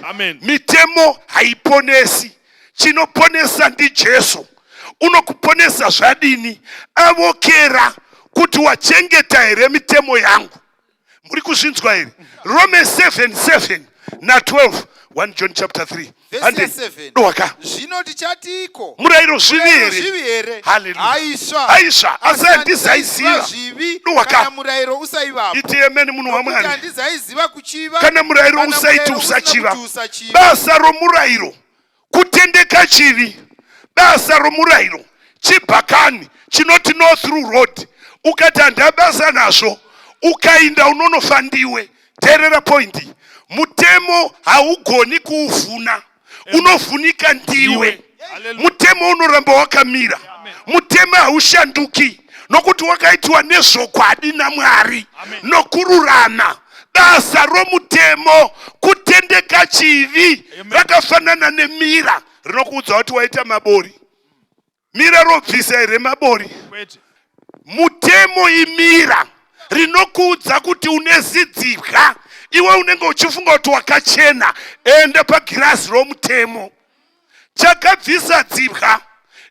Amen. Mitemo haiponesi, chinoponesa ndiJesu. Unokuponesa zvadini? Avokera kuti wachengeta here mitemo yangu. Muri kuzvinzwa here? Rome 7 7 na12 1 John chapter 3. Verse Hande. ya 7. Dowaka. Zvino tichatiko? Murayiro zvivi Murayiro here? zvivi here? Hallelujah. Haisva. Haisva. Asi handizaiziva zvivi Dowaka. kana murayiro usaivapo. Iti amen munhu Nokuti waMwari. handizaiziva kuchiva Kana murayiro kana usaiti murayiro usina usachiva. kuti usachiva. Basa romurayiro kutendeka chivi. Basa romurayiro chibhakani chinoti no through road. Ukati handabasa nazvo, ukainda unonofa ndiwe. Teerera point iyi. Mutemo haugoni kuuvhuna, unovhunika ndiwe. Hallelujah. Mutemo unoramba wakamira. Mutemo haushanduki nokuti wakaitwa nezvokwadi naMwari Amen. nokururama. Basa romutemo kutendeka chivi. Amen. Rakafanana nemira rinokuudza kuti waita mabori. Mira robvisa here mabori? Kwete. Mutemo imira rinokuudza kuti une zidzibwa. Iwe unenge uchifunga kuti wakachena. Enda pagirazi romutemo. Chakabvisa dzibwa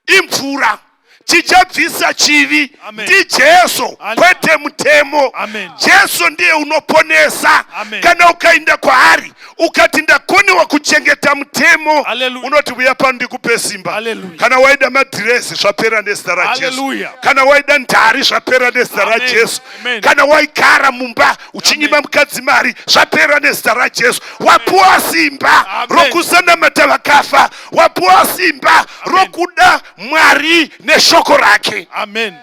imvura, chichabvisa chivi Amen. ndiJesu, Amen. kwete mutemo. Amen. Jesu ndiye unoponesa. Amen. Kana ukaenda kwaari ukati ndakoniwa kuchengeta mutemo, Hallelujah. unoti uya pano ndikupe simba. Hallelujah. Kana waida madhirezi zvapera nezita raJesu. Hallelujah. Kana waida ndari zvapera nezita Amen. raJesu. Amen. Kana waigara mumba uchinyima Amen. mukadzi mari zvapera nezita raJesu. Wapuwa simba Amen. rokusanamata vakafa, wapuwa simba Amen. rokuda Mwari neshoko rake. Amen.